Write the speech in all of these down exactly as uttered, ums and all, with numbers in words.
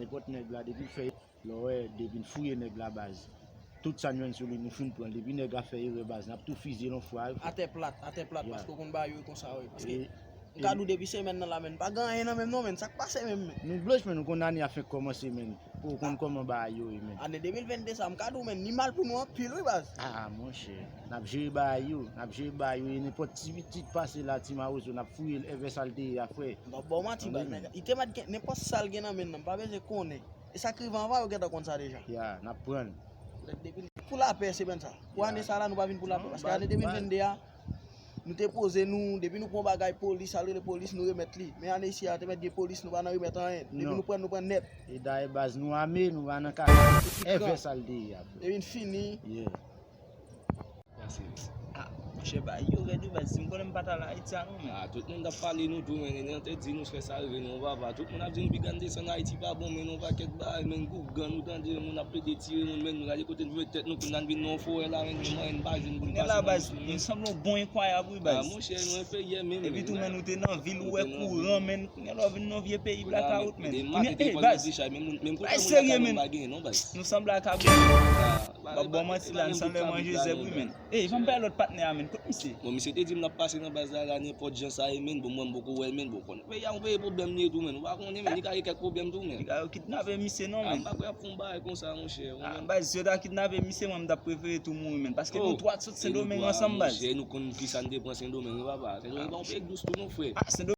Nenpòt nèg la, depi l fè, lè w wè, depi n fouye nèg la, baz, tout sa n jwenn sou li, nou fin pran l. Depi nèg la fè erè, baz, n ap tou fizye l yon fwa. Atè plat, atè plat, paske w konn bagay yo konsa, wi. Paske m ka di w depi semèn nan la, menn, pa gen anyen nan men m non, menn, sa k pase menm, menn? Nou blanch, menn, nou konn ane a fenk kòmanse, menn. Pou w konn kòman bagay yo ye, menn. Ane de mil venn de sa, m ka di w, menn, li mal pou nou anpil, wi, baz. Ah, monchè, n ap jere bagay yo, n ap jere bagay yo, e nenpòt ti pitit pase la, ti mawozo, n ap fouye l, èvè sa l te ye a, frè. M p ap ba w manti, baz, nèg la. Li te mèt gen, nenpòt sa l gen nan men l, m pa bezwen konnen. E sa k rive anvan, yo gentan konn sa deja. Ya, n ap pran l. Pou lapè, se bèn sa. Pou ane sa la, nou pa vin pou lapè. Paske ane de mil venn de a, nou te poze nou, depi nou pran bagay polis, al rele polis, nou remèt li. Men ane isi a, te mèt gen polis, nou pa nan remèt anyen. Depi nou pran, nou pran nèt. E dayè baz nou ame, nou pa nan kaka. Èvè sa l te ye a, frè. Depi n fini. Yeah. Ah, monchè, bagay yo rèd wi, baz. Si m konnen m pa t al Ayiti a non, men. Ah, tout moun t ap pale nou tou, men. Nèg te di nou fè sa rive nou, papa. Tout moun ap di nou piga n desann Ayiti pa bon, men yon pakèt bagay, men, gougan, nou tande moun ap plede tire moun, men nou gade kote n met tèt nou, kounye a n vin nan yon forè la, men, men mwen, n pa jwenn pou n pase nan misyon, men. Nou sanble yon bon enkwayab wi, baz. Ah, monchè, nou enferyè menm, men. Epi tou, men, nou te nan vil, ou wè kouran, men. Kounye a la w vin nan vye peyi blakawout, men. Kounye a, ey, baz. Bagay serye, men. Nou sanble ak abon. M p ap ba w manti la, n sanble manje zèb wi, men. Ey, fè m bay lòt patnè a, men. Kot misye? Bon, misye te di m l ap pase nan baz la, la, nenpòt jan sa ye, men. Bon, mwen, m poko wè l, men. Bon, konnen peyi a yon peyi pwoblèm li ye tou, men. Ou pa konnen, men, li ka gen kèk pwoblèm tou, men. Piga yo kidnape misye non, men. Ah, m pa kwè y ap fè yon bagay konsa, monchè. Ah, baz, si yo ta kidnape misye, mwen, m t ap prefere tou mouri, men. Paske nou twa t sot Sendomeng ansanm, baz. Monchè, nou konn kisa n te pran Sendomeng, wi, papa. Sendomeng pa yon peyi dous tou, non, frè. Ah, Sendomeng.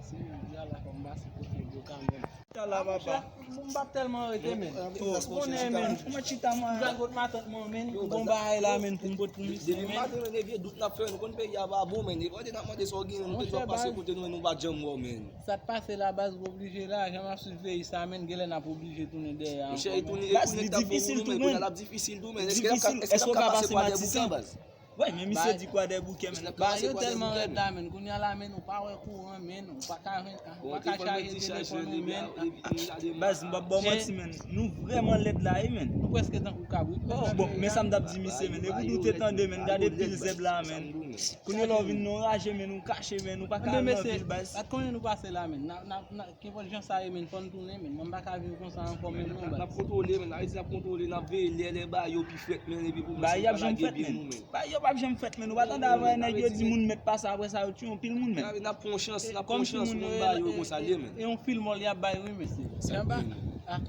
Si m di a la, fò m pase kote Gwoka, men. Chita la, papa. M p ap tèlman rete, men. Ou konnen, men. Kòman chita, mwen? M pral kot matant mwen, men. M gon bagay la, men, pou m pot pou misye, men. Depi maten, men, e vye dout n ap fè, nou konn peyi a pa bon, men. E vre n ap mande sa w gen, nou te dwe pase kote nou, men nou pa janm wè w, men. Sa k pase la, baz, m oblije la, jan m ap swiv peyi sa, men, genlè n ap oblije tounen dèyè ankò, men. Baz, li difisil tou, men. L ap difisil tou, men. Èske l ap ka, èske l ap ka pase Kwadèboukè, baz? Wi, men misye di Kwadèboukè, men. Bagay yo tèlman rèd la, men. Kounye a la, men, ou pa wè kouran, men. Ou pa ka jwenn, ou pa ka chaje telefòn ou, men. Baz, m p ap ba w manti, men. Nou vrèman lèd la, wi, men. Nou prèske tankou kabrit, men. Bon, men sa m t ap di misye, men. Epi w te tande, men. Gade pil zèb la, men. Kounye a la w vin nan raje, men. Ou kache, men. Ou pa ka al nan vil, baz. Pa t konnen nou pase la, men. N a, n a, n a, Kenpòt jan sa ye, men, fò n tounen, men. Mwen, m pa ka viv konsa ankò, men, non, baz. N ap kontwole, men. Ayiti ap kontwole, n ap veye lè, lè bagay yo pi frèt, men, epi pou misye pa lage byen nou, men. Bagay yo p ap janm frèt, men. Ou pa tande avan yè nèg yo di moun mèt pase, apre sa, yo tiye yon pil moun, men. N ap pran yon chans, n ap pran yon chans pou moun bagay yo konsa l ye, men. E yon fil mò li ap bay, wi, mesye. Sa k gen. Ah,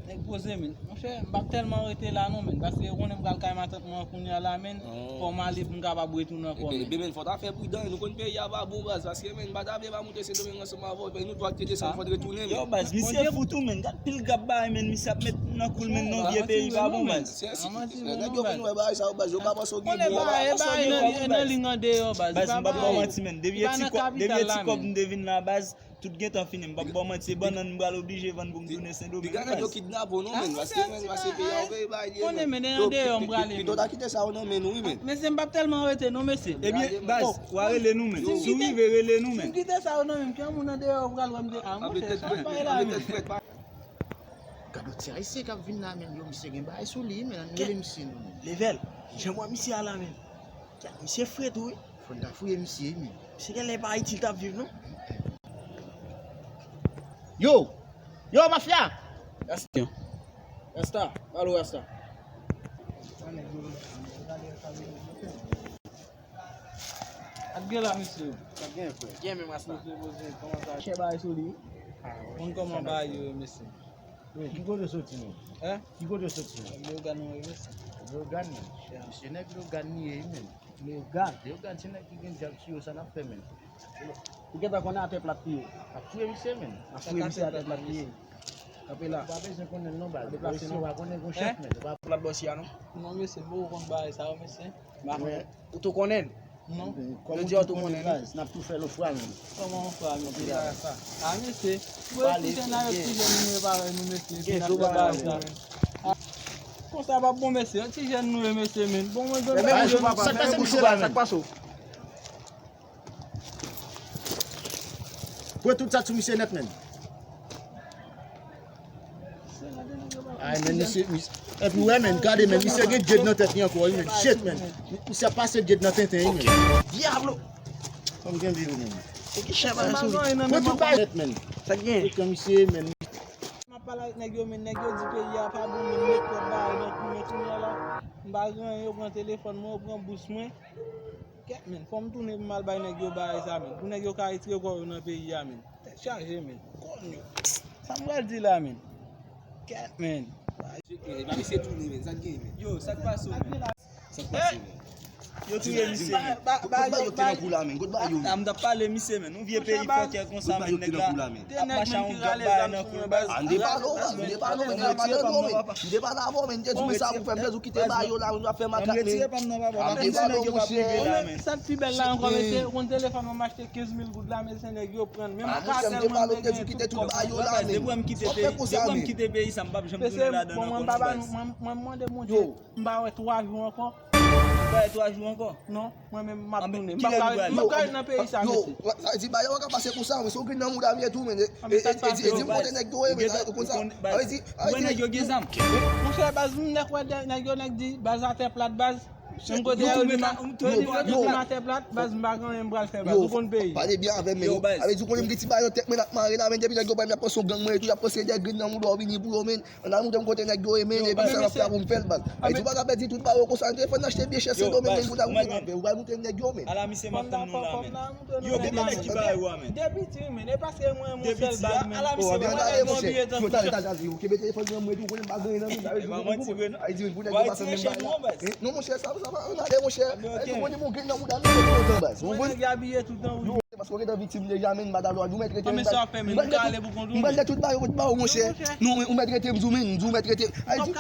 nèg poze, men. Monchè, m p ap tèlman rete la, non, men. Paske ou konnen m pral kay matant mwen kounye a la, men. Fò m ale pou m kapab retounen ankò, men. Ebyen, men, fò w ta fè pridan, nou konn peyi a pa bon, baz, paske, men, m pa ta vle pa moute Sendomeng ansanm avè w, men nou twa ki te desann, fò n retounen, men. Yo, baz, misye fou tou, men. Gad pil gap bagay, men, misye ap met nan kou l, men, nan vye peyi pa bon, baz. Nèg yo vin wè bagay sa yo, baz, yo pa panse w gen bon. Konnen bagay, bagay nan, nan liy andeyò, baz. Baz, m p ap ba w manti, men. De vye ti kòb, de vye ti kòb m te vin la, baz. Tout gentan fini, m p ap ba w manti, se bannann m pral oblije vann pou m tounen Sendomeng, baz. Piga nèg yo kidnape w non, men, paske, men, paske peyi a yon peyi bagay li ye, men. Konnen, men, andeyò m prale. Pito ta kite sa yo nan men nou, wi, men. Mesye, m p ap tèlman rete non, mesye. Ebyen, baz, w a rele nou, men. Si w rive, rele nou, men. Si m kite sa yo nan men m, ki yon moun andeyò pral wè m de a, monchè, sa pa la, men. Gad yon ti ayisyen k ap vin la, men, yo, misye gen bagay sou li, men, ann rele misye non, men. Level, jan m wè misye a la, men. Misye fre tou, wi. Fò n ta fouye misye, men. Misye genlè pa Ayiti l t ap viv, non? Yo! Yo, mafya! Rasta. Rasta. Alo, Rasta. Ak gen la, mesye. Ak gen, frè. Gen menm, Rasta. Poze, poze. Kòman sa? Chè bagay sou li. Konn kòman bagay yo ye, mesye. Wi, ki kote w soti, menm? Hein? Ki kote w soti, menm? Leyogàn, wi, mesye. Leyogàn, menm? Yeah. Misye nèg Leyogàn li ye, menm. Leyogàn. Leyogàn se nèg ki gen djab sou yo, sa n ap fè, menm? Ou gentan konnen atè plat li ye. N ap touye misye, menm. N ap touye misye atè plat li ye. Kanpe la. Ou pa bezwen konnen l non, baz. Deplase non. Ou pa konnen gon chèf, menm. Ou pa plat bòs ya non. Non, mesye, m poko konn bagay sa yo, mesye. Ou tou konnen l? Non. Jodi a ou tou konnen l, baz. N ap tou fè l yon fwa, menm. Kòman yon fwa, mesye? Kanpe la, sa. A, mesye. Ou epi tande avèk ti jèn nou ye parèy nou, mesye. Epi n ap fè bagay sa, menm. Konsa p ap bon, mesye. Ti jèn nou ye, mesye, menm. Bon, mwen jwenn bagay yo, sa k pase misye la, menm? Sa k pase w? Pran tout sa sou misye nèt, menm. Ay, menm, misye, misye. Epi, wè, menm, gade, menm, misye gen djed nan tèt li ankò, wi, menm. Shit, menm. Misye ap pase djed nan tenten, wi, menm. Diablo! Fò m kenbe yo, menm. E ki chè bagay sou li? Pran tout bagay nèt, menm. Sa k gen? Frekan misye, menm. M ap Pale ak nèg yo, men nèg yo di peyi a pa bon, men m met twòp bagay nan kou, men kounye a la, m pa gen anyen, yo pran telefòn mwen, yo pran bous mwen. Kèt, men, fò m tounen pou m al bay nèg yo bagay sa, men. Pou nèg yo ka retire kò yo nan peyi a, men. Tèt chaje, men. Konyo. Sa m pral di la, men. Kèt, men. Epa misye tounen, men. Sa k gen, men? Yo, sa k pase w, men? Sa k pase, men? Yo touye misye, men. Kote ba yo te nan kou la, men? Kote ba yo? A, m t ap pale misye, men. Yon vye peyi fòkè konsa, men, nèg la ap mache ak yon granm bagay nan kou, baz. A, m te pale w, baz. M te pale w, men. M te pale avè w, men. M te di w, men, sa pou fè m, m te di w, kite ba yo la, men, nou ap fè makak, men. A, m te pale w, monchè. Sa k pi bèl la ankò, mesye, ou konn telefòn mwen m achte kenz mil goud la, men se nèg yo pran l. Menm ka sèlman m te gen tout kòb mwen. Depi m kite peyi, depi m kite peyi sa, m p ap janm tounen ladan l ankò, non, baz. Mwen, mwen mande Bondye, m pa wè twa jou ankò. M pa wè twa jou ankò. Non, mwen menm, m ap tounen. M p ap ka ret, m p ap ka ret nan peyi sa, mesye. Yo, sa vle di, bagay yo ka pase konsa, men si w grenn nan mouda m ye tou, men, e, e, e, e, di m kote nèg yo ye, men, ou konn sa, sa vle di, sa vle di, monchè, baz, m nèk wè nèg yo, nèg di, baz atè plat, baz. Menm kote yo di m atè plat, baz, m pa gen anyen m pral fè, baz, ou konn peyi. Pale byen avè m, men, yo, sa vle di, ou konnen m gen ti bagay nan tèt mwen, l ap mare la, men, depi nèg yo bay m, y ap panse w gang mwen ye tou, y ap panse de grenn nan mouda w vini pou yo, men. Ann al montre m kote nèg yo ye, men, epi sa m ap fè pou m fè l, baz. Sa vle di, ou pa ka pèdi tout bagay yo konsa, nou te fè n achte biyè chè Sendomeng, men, pou n al montre nèg yo, men. Ala misye m ap tann nou la, men. Yo, kote nèg ki ba yo a, men? De piti, men, e paske mwen, yon sèl baz, men. Ala misye, mwen, mwen, mwen, mwen, mwen, mwen, Yo, talè, talè, talè, yo kenbe telefòn nan mwen tou, konnen m pa gen anyen nan men, sa vle di, ou konprann? Ay, di, pou nèg yo pa fè menm bagay. Non, monchè, sa, sa pa, ann ale, monchè. Ay, di, ou konprann, ou gen nan mouda m, men, kontan, baz. Ou konprann? Nèg yo abiye tout nan wout. Paske ou gentan viktim deja, men, m pa ta lwa, ou mèt rete, men, m pral, m pral lè tout bagay yo pou ba ou, monchè. Non, men, ou mèt rete, m di w, men, m di w, ou mèt rete. Ay, di, m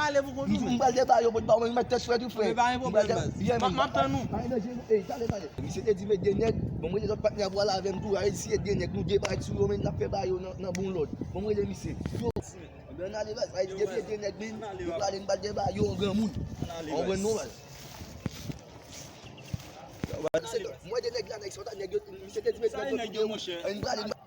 pral lè bagay yo pou ba ou, men, ou mèt tèt frèt ou frè. M ap tann ou. Ay, danje, ey, talè, talè. Misye te di, men, de nèg, bon, m rele lòt patnè a pou al avè m tou, ay, di, si e de nèg, nou de parèt sou yo, men, n ap fè bagay yo nan, nan bon lòd. Bon, m rele misye. Yo. Anben, ann ale, baz. Ay, depi e de nèg, men, yo prale, n pral de ba yo, an granmoun. An granmoun, baz. Mwen, de nèg la, nèg sa, nèg yo, misye te di, men, nèg yo, monchè. Ay, n prale, n prale.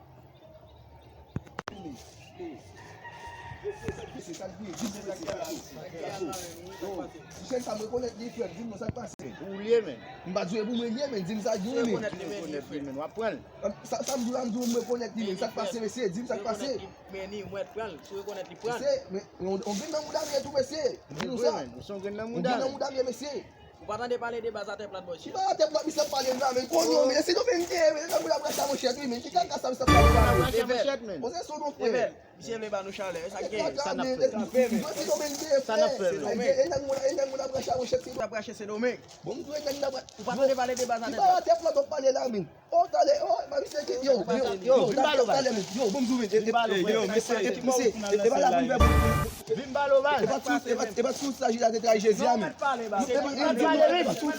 Misye sa, m rekonèt li, frè m, di m non, sa k pase. Ou li ye, men. M pa di w e pou mwen li ye, men, di m sa k gen, men. Ou rekonèt li, men, w ap pran l. Sa, sa m di w la, m di w m rekonèt li, men, sa k pase, mesye, di m sa k pase. Men li, ou mèt pran l. Si w rekonèt li, pran l. Mesye, men, on, on grenn nan mouda m ye tou, mesye. Di nou sa. Ou se on grenn nan mouda. On grenn nan mouda m ye, mesye. Ou pa tande pale de baz atè plat, bòs? Ki baz atè plat, misye ap pale la, men konn yo, men se domèn te ye, men nèg mouda m racha manchèt, wi, men ki kaka sa misye ap pale la, men. Racha manchèt, men. Bon, se son non, frè. Misye vle ba nou chalè, sa k gen, sa n ap fè? Sa n ap fè, men. Sa n ap fè, men. E nèg mouda, e nèg mouda m racha manchèt, se domèn. Bon, m di w, e nèg mouda. Ou pa tande pale de baz atè plat? Ki baz atè plat w ap pale la, men? Oh, talè, oh, ba misye ki, yo, yo, yo, talè, men, yo, bon, m zoumen, e, e, yo, mesye, e, mesye, e, e pa la pou n fè pou, vin pale, baz. E pa sou, e pa, e pa sou sa Jida te trayi Jezi a, men. Non, mèt pale, baz. E pa, e pa, e pa sou.